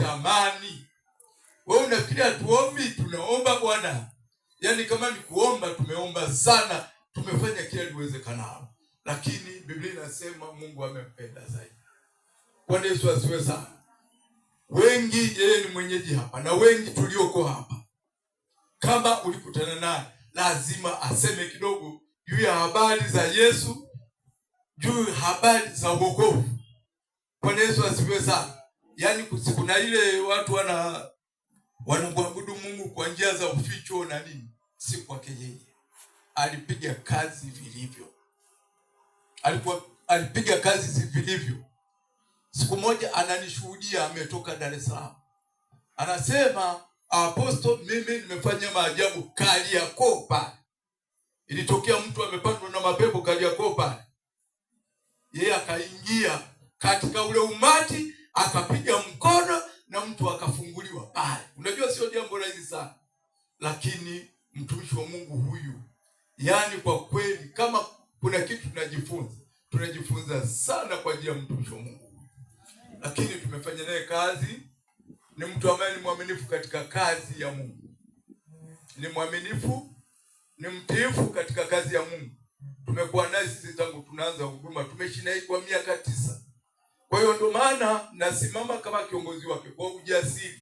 Tulitamani. Wewe unafikiria tuombi? Tunaomba Bwana. Yaani kama ni kuomba tumeomba sana, tumefanya kila liwezekanalo. Lakini Biblia inasema Mungu amempenda zaidi. Bwana Yesu asifiwe sana. Wengi, yeye ni mwenyeji hapa na wengi tulioko hapa, kama ulikutana naye lazima aseme kidogo juu ya habari za Yesu, juu ya habari za wokovu. Bwana Yesu asifiwe sana. Yaani kuna ile watu wanamwabudu Mungu kwa njia za uficho na nini, si kwake yeye. Alipiga kazi vilivyo. Alipiga kazi vilivyo. Siku moja ananishuhudia, ametoka Dar es Salaam. Anasema, "Apostle, mimi nimefanya maajabu Kariakoo pale." Ilitokea mtu amepandwa na mapepo Kariakoo pale. Yeye akaingia katika ule umati, akapiga mkono na mtu akafunguliwa pale. Unajua sio jambo rahisi sana. Lakini mtumishi wa Mungu huyu, yaani kwa kweli kama kuna kitu tunajifunza, tunajifunza sana kwa ajili ya mtumishi wa Mungu huyu. Lakini tumefanya naye kazi, ni mtu ambaye ni mwaminifu katika kazi ya Mungu. Ni mwaminifu, ni mtiifu katika kazi ya Mungu. Tumekuwa naye sisi tangu tunaanza huduma, tumeishi naye kwa miaka 9. Kwa hiyo ndio maana nasimama kama kiongozi wake kwa ujasiri.